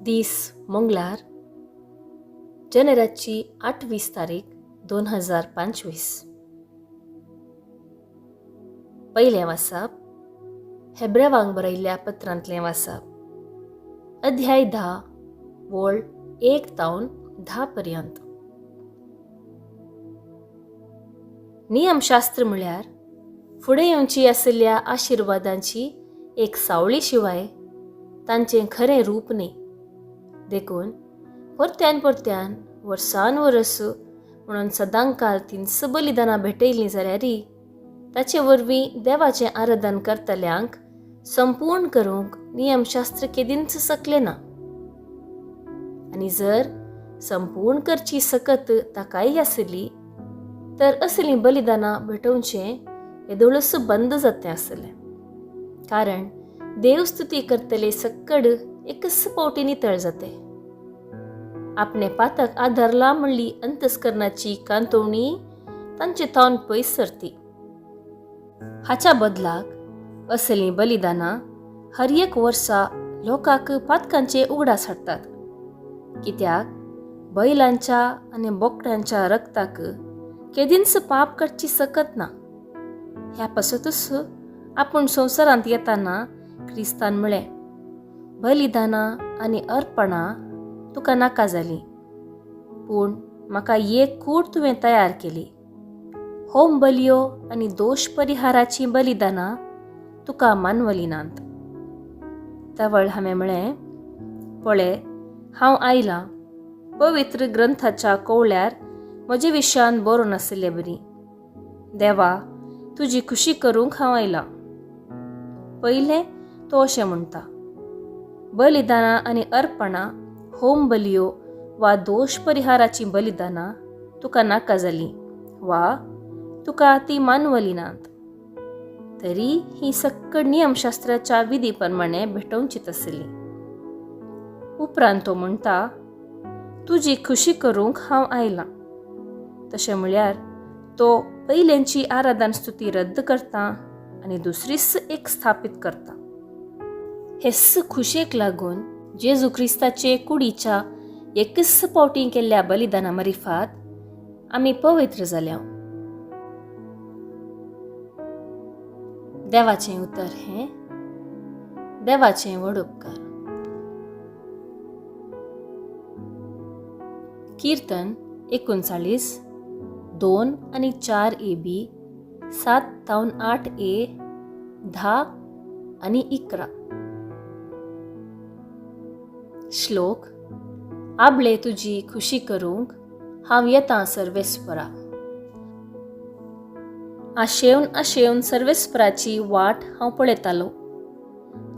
दीस मंगळार, जानेराची 28 तारीख 2025. पयलें वाचप हेब्रेवांक बरयल्ल्या पत्रांतलें वाचप, अध्याय 10 वळ 1 तावन 10 पर्यंत. नियमशास्त्र म्हळ्यार फुडें येवची आशिल्ल्या आशिर्वादांची एक सावळी शिवाय तांचें खरें रूप न्ही. देखून परत्यान परत्यान वर्सान वर्स म्हणून सदांकाल तीन बलिदानां भेटयलीं जाल्यारय ताचे वरवीं देवाचें आराधन करतल्यांक संपूर्ण करूंक नियमशास्त्र केदींच सकलें ना. आनी जर संपूर्ण करची सकत ताकाय आसली तर असलीं बलिदानां भेटोवचें येदोळूच बंद जातें आसलें. कारण देवस्तुती करतले सक्कड एकच पावटी नितळ जाते. आपणे पातक आदारला म्हणली अंतस्करणाची कांतोवणी तांचे थावन पयस सरती. हाच्या बदलाक असलीं बलिदानां हर एक वर्सा लोकांक पातकांचे उगडास हाडटात. कित्याक बैलांच्या आनी बोकड्यांच्या रक्ताक केदींच पाप काडची सकत ना. ह्या पासतूच आपूण संवसारांत येताना क्रिस्तान म्हळें, बलिदानां आनी अर्पणां तुका नाका जालीं, पूण म्हाका एक कूड तुवें तयार केली. होम बलयो आनी दोश परिहाराचीं बलिदानां तुका मानवली नात. तवळ हांवें म्हळें, पळय हांव आयलां, पवित्र ग्रंथाच्या कोवळ्यार म्हजे विशयान बरोवन आशिल्ले बरी. देवा, तुजी खुशी करूंक हांव आयलां. पयलें तो अशें म्हणटा, बलिदानां आनी अर्पणां, होम बलयो वा दोश परिहाराचीं बलिदानां तुका नाका जालीं वा तुका ती मानवली नात. तरी ही सक्कड नियमशास्त्राच्या विधी प्रमाणे भेटोवचीत आसली. उपरांत तो म्हणटा, तुजी खुशी करूंक हांव आयलां. तशें म्हळ्यार तो पयल्यांची आराधन स्तुती रद्द करता आनी दुसरीच एक स्थापीत करता. हेच खुशेक लागून जेजू क्रिस्ताचे कुडीच्या एकच पावटी केल्ल्या बलिदाना मारिफात आमी पवित्र जाल्या. देवाचें उतर हें देवाचें व्हड उपकार. कीर्तन 39 2 आनी 4 AB, 7 तावन 8 A, 10 आनी 11. श्लोक, आबळे तुजी खुशी करूंक हांव येतां सर्वेस्परा. आशेवन आशेवन सर्वेस्पराची वाट हांव पळयतालो.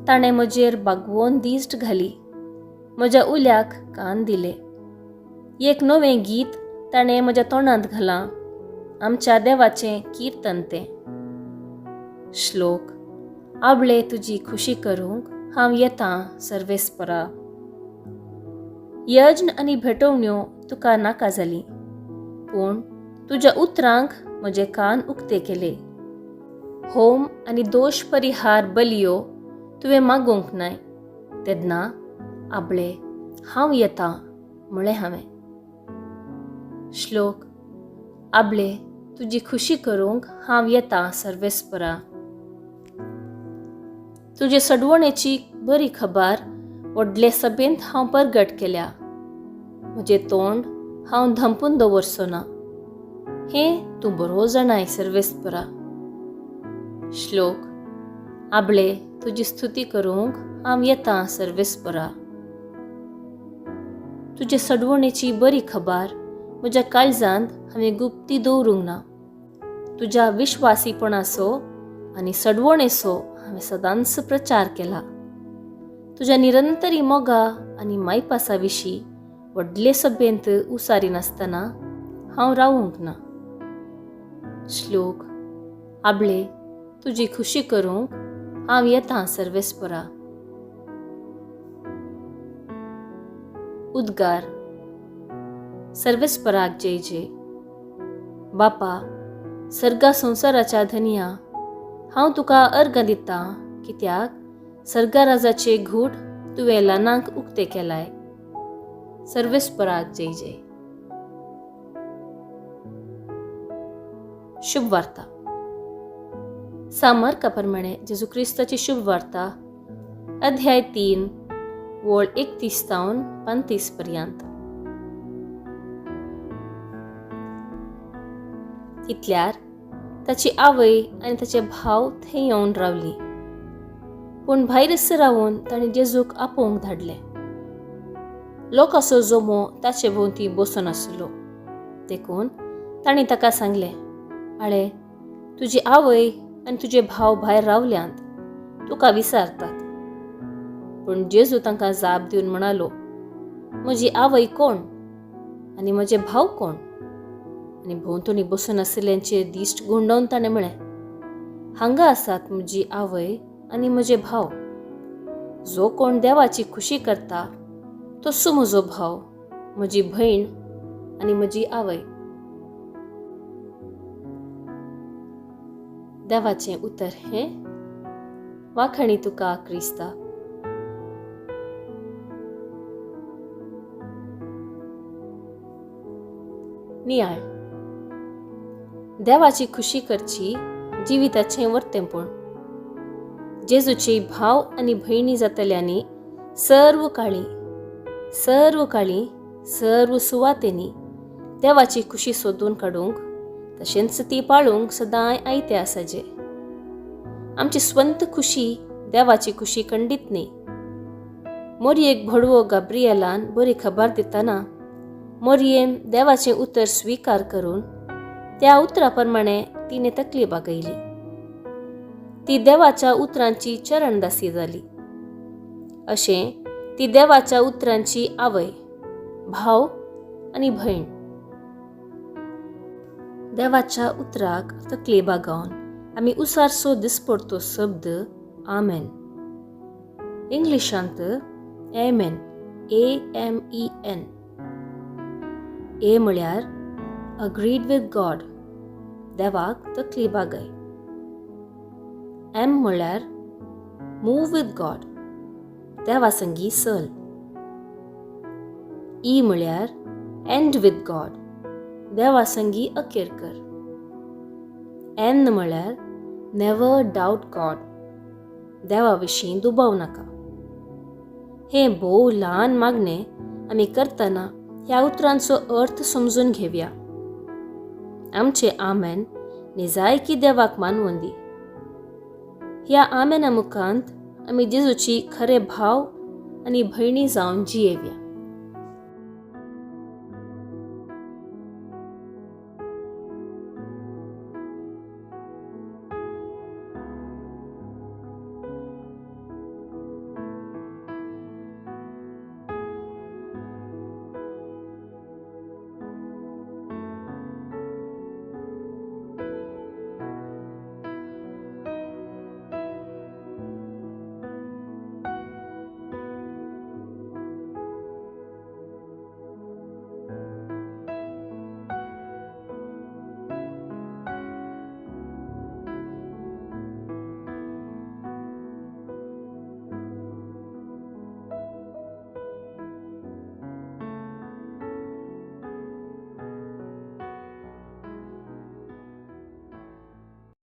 ताणें म्हजेर बागवोन दिश्ट घाली, म्हज्या उल्याक कान दिले. एक नवें गीत ताणें म्हज्या तोंडांत घालां, आमच्या देवाचें कीर्तन तें. श्लोक, आबळे तुजी खुशी करूंक हांव येतां सर्वेस्परा. यज्ञ आनी भेटवण्यो तुका नाका जाली, पूण तुज्या उतरांक म्हजे कान उक्ते केले. होम आनी दोश परिहार बलयो तुवें मागूंक नाय, तेन्ना आबळे हांव येतां म्हळें हांवें. श्लोक, आबळे तुजी खुशी करूंक हांव येतां सर्वेस्परा. तुजे सडवणेची बरी खबर व्हडले सभेंत हांव परगट केल्या. म्हजें तोंड हांव धंपून दवरचो ना, हें तूं बरो जाणाय सर्वेस्परा. श्लोक, आबळे तुजी स्तुती करूंक हांव येतां सर्वेस्परा. तुजे सडवणेची बरी खबर म्हज्या काळजांत हांवें गुप्ती दवरूंक ना. तुज्या विश्वासीपणाचो आनी सडवणेचो हांवें सदांच प्रचार केला. तुज्या निरंतरी मोगा आनी मायपासा विशीं व्हडले सभेंत उसारिनासतना हांव रावूंक ना. श्लोक, आबळे तुजी खुशी करूंक हांव येतां सर्वेस्परा. उद्गार, सर्वेस्पराक जय जय. बापा, सर्गा संवसाराच्या धनया, हांव तुका अर्गां दितां, कित्याक सर्गा राजाचे घूट तुवें ल्हानांक उक्ते केलाय. सर्वेस्पराक जय जय. शुभ वार्ता. सामर्का प्रमाणे जेजू क्रिस्ताची शुभ वार्ता, अध्याय 3, वळ 31 तावन 35 पर्यंत. तितल्यार ताची आवय आनी ताचे भाव थंय येवन रावली, पूण भायरच रावन ताणें जेजूक आपोवंक धाडले. लोकांचो जमो ताचे भोंवती बसून आसलो, देखून तांणी ताका सांगलें, आळे, तुजी आवय आनी तुजे भाव भायर रावल्यांत, तुका विचारतात. पूण जेजू तांकां जाप दिवन म्हणालो, म्हजी आवय कोण आनी म्हजे भाव कोण? आनी भोंवतणी बसून आशिल्ल्यांचेर दिश्ट गुंडोवन ताणें म्हळें, हांगा आसात म्हजी आवय आनी म्हजे भाव. जो कोण देवाची खुशी करता तसो म्हजो भाव, म्हजी भयण आनी म्हजी आवय. देवाचें उतर हें. वाखाणी तुका क्रिस्ता. नियाळ. देवाची खुशी करची जिविताचें वर्तेंपण. जेजूची भाव आनी भयणी जातल्यांनी सर्व काळी, सर्व काळी, सर्व सुवातेनी देवाची खुशी सोदून काडूंक तशेंच ती पाळूंक सदांय आयते आसाजे. आमची स्वंत खुशी देवाची खुशी खंडीत न्ही. मोरयेक भडवो गाब्रियलान बरी खबर दितना मोरयेन देवाचें उतर स्विकार करून त्या उतरा प्रमाणे तिणें तकली बागयली. ती देवाच्या उतरांची चरणदासी जाली. अशें ती देवाच्या उतरांची आवय, भाव आनी भयण. देवाच्या उतराक तकली बागावन आमी उसारसो दिसपडतो शब्द आमेन. इंग्लिशांत एमेन, AMEN. ए म्हळ्यार अग्रीड विथ गॉड, देवाक तकली बागय. एम म्हळ्यार मूव विथ गॉड, देवा संगी सल. ई म्हळ्यार एंड विथ गॉड, देवा संगी अखेर कर. एन म्हळ्यार नेवर डावट गॉड, देवा विशीं दुबाव नाका. हें भोव ल्हान मागणें आमी करतना ह्या उतरांचो अर्थ समजून घेवया. आमचें आमेन निजायकी देवाक मानवून दी. ह्या आमेना मुखांत आमी जेजूची खरे भाव आनी भयणी जावन जियेवया.